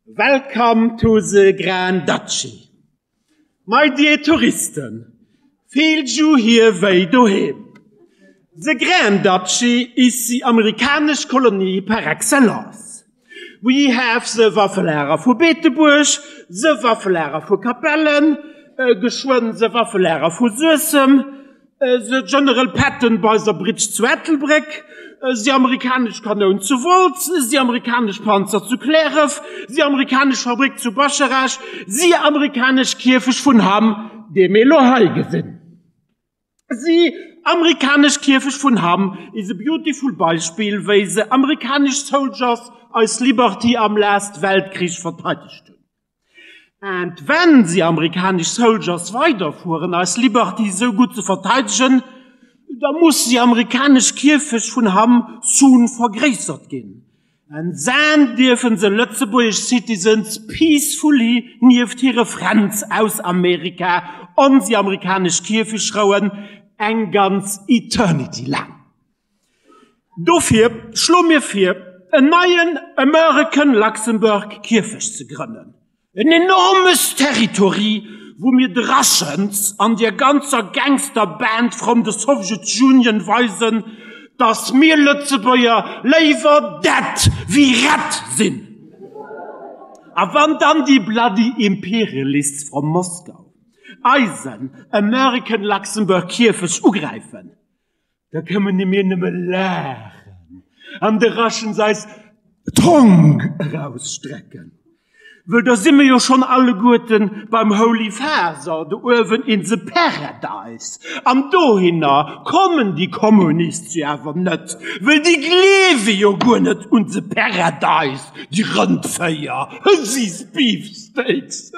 Welcome to the Grand Duchy. My dear Touristen, fillt ju hier wéi doheem. The Grand Duchy is the amerikanesch Kolonie par excellence. We have the Waffelager vu Beetebuerg, the Waffelager vu Capellen, geschwënn the Waffelager vu Suessem, The General Patton bei der Bridge zu Ettelbréck, Si amerikanesch Kanoun zu Wolz, Si amerikanesch Panzer zu Kläref, Si amerikanesch Fabrik zu Bascharage, Si amerikanesch Kierfech vun Hamm, dee mir elo hei gesinn. Si amerikanesch Kierfech vun Hamm is e beautiful Beispill, wéi se amerikanesch Soldiers eis Liberty am last Weltkrich verteidegt hunn. And wenn si amerikanesch Soldiers weiderfueren eis Liberty esou gutt ze verteidegen, da muss si amerikanesch Kierfech vun Hamm soon vergréissert ginn. And then dierfen se lëtzebuergesch Citizens peacefully nieft hire Frends aus Amerika on si amerikanesch Kierfech rouen, eng ganz Eternity laang. Dofir schloe mir vir, en neien American Luxembourg Kierfecht ze grënnen, en enormes Territory, wou mir de Russians an deer ganzer Gangster Band from the Soviet Union weisen, dass mir Lëtzebuerger léiwer dead wéi red sinn. A wann dann déi bloody Imperialists from Moskau eisen American Luxembourg Kierfecht ugräifen, Da kënnen mir nëmme laachen an de Russians eis d'Tongue erausstrecken. Wëll da si mir jo schonn alleguerten beim Holy Father do uewen in the Paradise. An dohinner kommen déi Kommunists jo awer net, wëll déi gleewe jo guer net un the Paradise, déi Rëndvéier, these beefsteaks.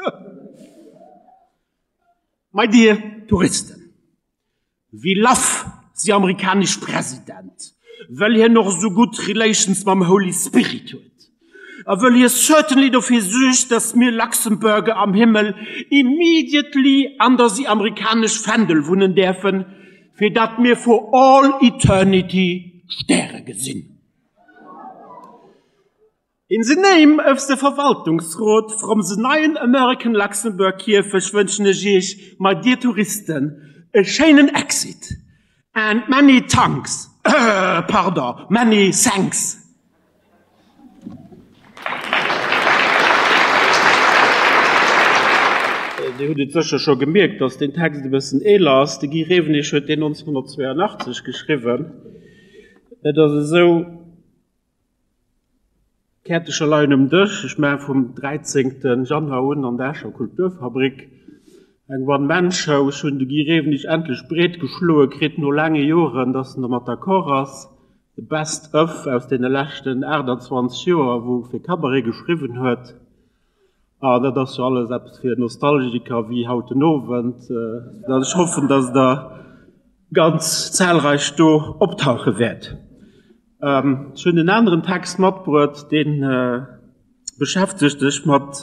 My dear Touristen, We love the amerikanesch President, well hien och esou gutt Relations mam Holy Spirit huet a wëll hie certainly dofir suergt, dass mir Luxemburger am Himmel immediately an der si amerikanesch Fändel wunnen däerfen, fir dat mir for all eternity Stäre gesinn. In the name of the Verwaltungsrot from the neien American Luxembourg Kierfech wënschen ech Iech, my dear Touristen, e schéinen Exit and many tanks, pardon, many thanks. Dir hutt et sécher scho gemierkt, dass deen Text e bëssen eeler ass. De Guy Rewenig huet deen 1982 geschriwwen. Et ass esou. D'Käertecher leien um Dësch. Ech maache vum 13 Januar un an der Escher Kulturfabrik eng One-Man-Show. Ech hunn de Guy Rewenig endlech breet geschloe kritt no laange Joren, dass en domat d'accord ass. The Best Of aus deene leschten 28 Joer, wou e fir Cabaret geschriwwen huet. An dat ass jo alles eppes fir Nostalgiker wéi haut den Owend. Ech hoffen, dass Der ganz zahlreich do optauche wäert. Ech hunn en aneren Text matbruet, dee beschäftegt sech mat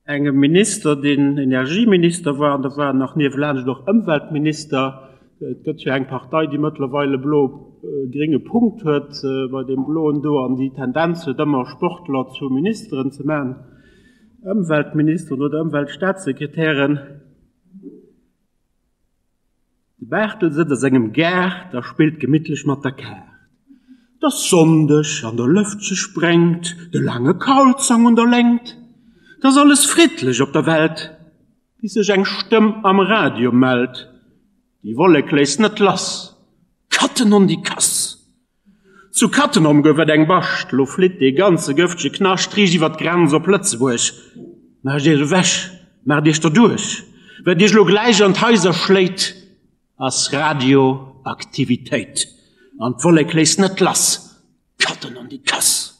engem Minister, deen Energieminister war, an da war en nach niewelaanscht och Ëmweltminister. Et gëtt jo eng Partei, déi mëttlerweil e blo-grénge Punkt huet bei deem Bloen do an déi Tendenz huet, ëmmer Sportler zu Ministeren ze maachen, Ëmweltministeren oder Ëmweltstaatssekretären. De Bartel sëtzt a sengem Gaart a spillt gemittlech mat der Kaart. 't ass Sonndeg an der Lëftche spréngt de laange Kalzong un der Léngt. 't ass alles friddlech op der Welt, bis sech eng Stëmm am Radio mellt, Déi Wollek léisst net lass, Cattenom déi Kass! Zu Cattenom gouf et eng Bascht, lo flitt dee ganze gëftege Knascht riicht iwwer d'Grenz op Lëtzebuerg. Maacht iech ewech, maacht iech derduerch, wat iech lo gläich an d'Haiser schléit, ass Radioaktivitéit an d'Wollek léisst net lass, Cattenom déi Kass!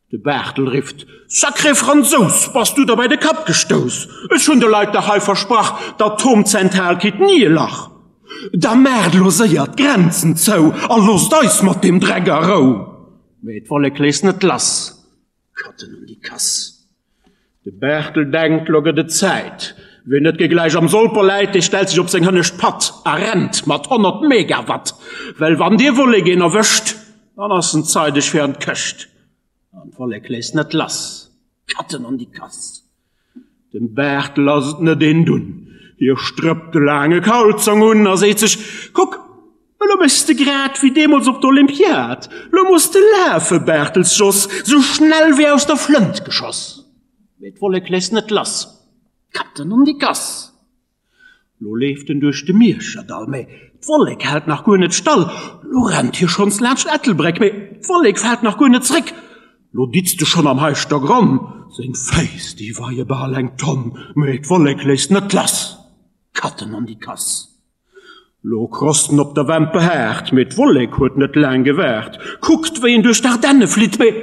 De Bartel rifft, Sacré Fransous, bass du der bei de Kapp gestouss? Ech hunn de Leit dach hei versprach, d'Atomzentral kritt ni e Lach. Da maacht elo séier d'Grenzen zou a loosst eis mat deem Dreck a Rou! Mee d'Wollek léisst net lass, Katten un déi Kass. De Bartel denkt, Lo gëtt et Zäit. Wien net gegläich am Solper läit, dee stellt sech op seng hënnescht Patt a rennt mat 100 Megawatt. Well wann dir Wollek een erwëscht, dann ass en zeideg fir an d'Këscht. An d'Wollek léisst net lass, Katten an déi Kass. Dem Bertel ass et net een dunn, hie strëppt de laange Kalzong un a seet sech, Kuck, elo méchs de grad wéi deemools op der Olympiad, lo muss de lafe, Bertels Jos, sou schnell wéi aus der Flënt geschoss. Mee d'Wollek léisst net lass, Katten an déi Kass. Lo leeft en duerch de Mierscherdall, mä d'Wollek hält nach guer net stall. Lo rennt hie schonns laanscht Ettelbréck, mä d'Wollek fält nach guer net zréck. Lo ditzt e schonn am Heischtergronn, seng Féiss, déi weie bal eng Tonn, mä d'Wollek léisst net lass. Katten an déi Kass. Lo crosst en op der Wämper haart, mee d'Wollek huet net laang gewaart. Kuckt, wéi en duerch d'Ardenne flitt, mee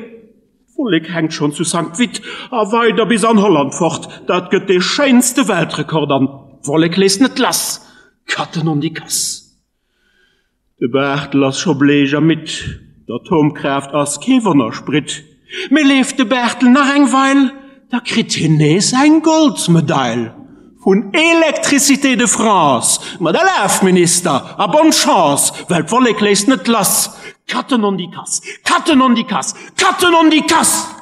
d'Wollek hänkt schonn zu Sankt Vith a weider bis an Holland fort. Dat gëtt dee schéinste Weltrekord an d'Wollek léisst net lass. Katten on die Kass. De Bartel ass scho bleech a midd, d'Atomkraaft ass kee Wonnersprit. Mee leeft de Bertel nach eng Weil, da kritt hien nees eng Goldmedail vun Electricité de France. Ma da laf, Minister, a bonne chance, well d'Wollek léisst net lass. Katten on die Kass, Katten on die Kass, Katten on die Kass!